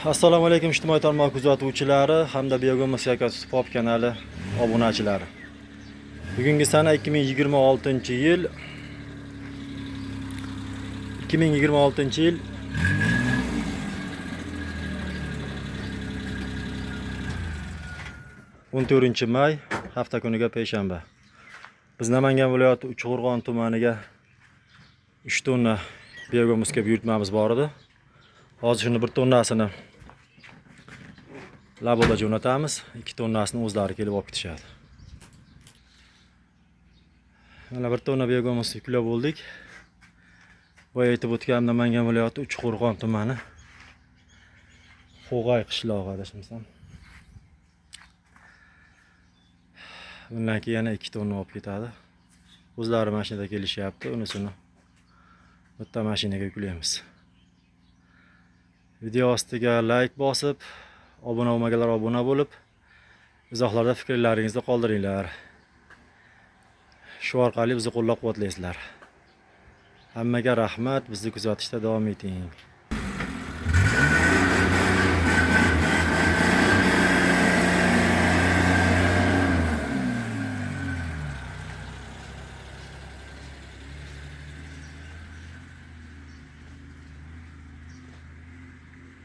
Assalomu alaykum, ijtimoiy tarmoq kuzatuvchilari hamda Biogumus Yakasi Pop kanali obunachilari. Bugungi sana 2026-yil 2026-yil 14 may, hafta kuniga payshanba. Biz Namangan viloyati Uchqo'rg'on tumaniga 3 tonna biogumusga buyurtmamiz bor edi. Hozir shuni 1 tonnasini Laboda jo'natamiz, 2 tonnasini o'zlari kelib olib ketishadi. Mana 1 tonna biogumus yuklab bo'ldik. Boya aytib o'tgan Namangan viloyati Uchqo'rg'on tumani Xo'g'ay qishlog'i, adashmasam. Bundan keyin yana 2 tonna olib ketadi. O'zlari mashinada kelishyapti, unisini bitta mashinaga yuklaymiz. Video ostiga like bosib, obuna bo'lmaganlar obuna bo'lib, izohlarda fikrlaringizni qoldiringlar. Shu orqali bizni qo'llab-quvvatlaysizlar. Hammaga rahmat, bizni kuzatishda davom eting.